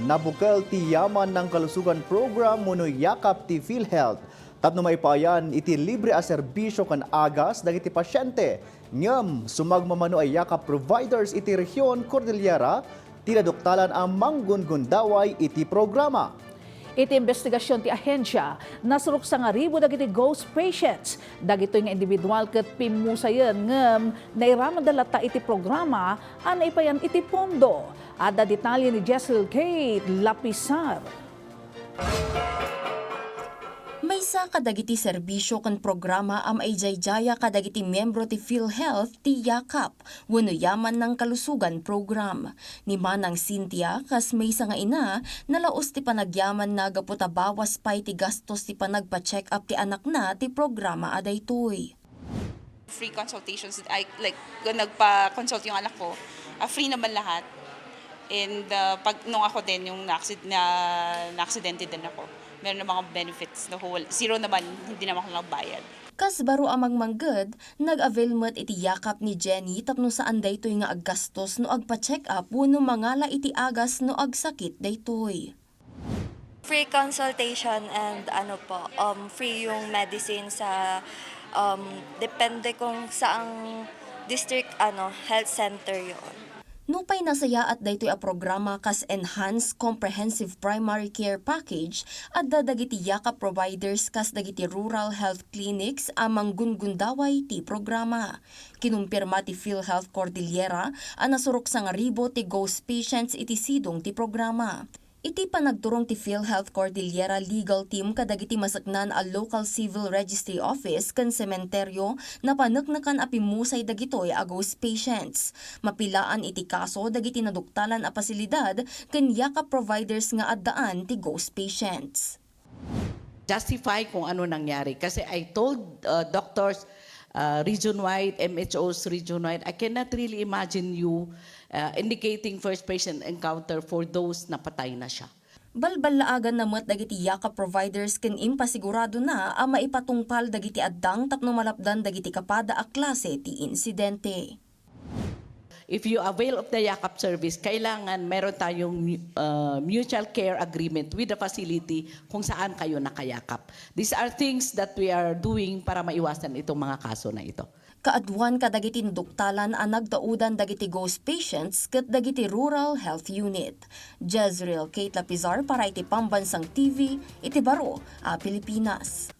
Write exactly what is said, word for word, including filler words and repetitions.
Nabukel ti Yaman ng Kalusugan Program wenno yakap ti PhilHealth tapno maipaayan iti libre a serbisyo ken agas dagiti pasyente ngem sumagmamano a yakap providers iti rehiyon Cordillera ti naduktalan a manggungundaway iti programa. Iti imbestigasion ti ahensya, nasurok sangaribu dagiti ghost patients. Dagitoy nga individual ket pimmusayen ngem nairamanda latta iti programa a naipayan iti pondo. Adda detalye ni Jezreel Kate Lapisar. Maysa kadagiti serbisyo ken programa a maidaydiaya kadagiti miyembro ti PhilHealth ti yakap wenno Yaman ng Kalusugan Program. Ni Manang Cynthia, kas maysa nga ina, nalaos ti panagyamanna gapu ta bawas pay ti gastos ti panagpa-check-up ti anakna ti programa a daytoy. Free consultations. I, like, nagpa-consult yung anak ko, ah, free naman lahat. And ah, pag nung ako din, yung na, na, na-aksidente din ako, meron na mga benefits na whole, zero naman, hindi naman ako nagbayad. Kas baro a mangmangged, nag-avail met iti yakap ni Jenny tapno saan daytoy nga aggastos no agpa-check-up wenno mangala iti agas no agsakit daytoy. Free consultation and ano po, um, free yung medicine sa um, depende kung saang district ano, health center yon. Nupay nasayaat daytoy a programa kas Enhanced Comprehensive Primary Care Package, adda dagiti yakap providers kas dagiti rural health clinics a manggungundaway ti programa. Kinumpirma ti PhilHealth Cordillera a nasurok sangaribu ti ghost patients iti sidong ti programa. Iti panagturong ti PhilHealth Cordillera Legal Team kadagiti maseknan a Local Civil Registry Office ken sementeryo, napaneknekan a pimmusay dagitoy a ghost patients. Mapilaan iti kaso dagiti naduktalan a pasilidad ken yakap providers nga addaan ti ghost patients. Justify kung ano nangyari. Kasi I told uh, doctors uh, region-wide, M H Os region-wide, I cannot really imagine you uh, indicating first patient encounter for those napatay na siya. Balballaaganna met dagiti yakap providers ken impasiguradona a maipatungpal dagiti addang tapno malapdan dagiti kapada a klase ti insidente. If you avail of the yakap service, kailangan meron tayong uh, mutual care agreement with the facility kung saan kayo nakayakap. These are things that we are doing para maiwasan itong mga kaso na ito. Kaaduan kadagiti naduktalan a nagtaudan dagiti ghost patients ket dagiti Rural Health Unit. Jezreel Kate Lapizar para iti Pambansang T V iti baro a Pilipinas.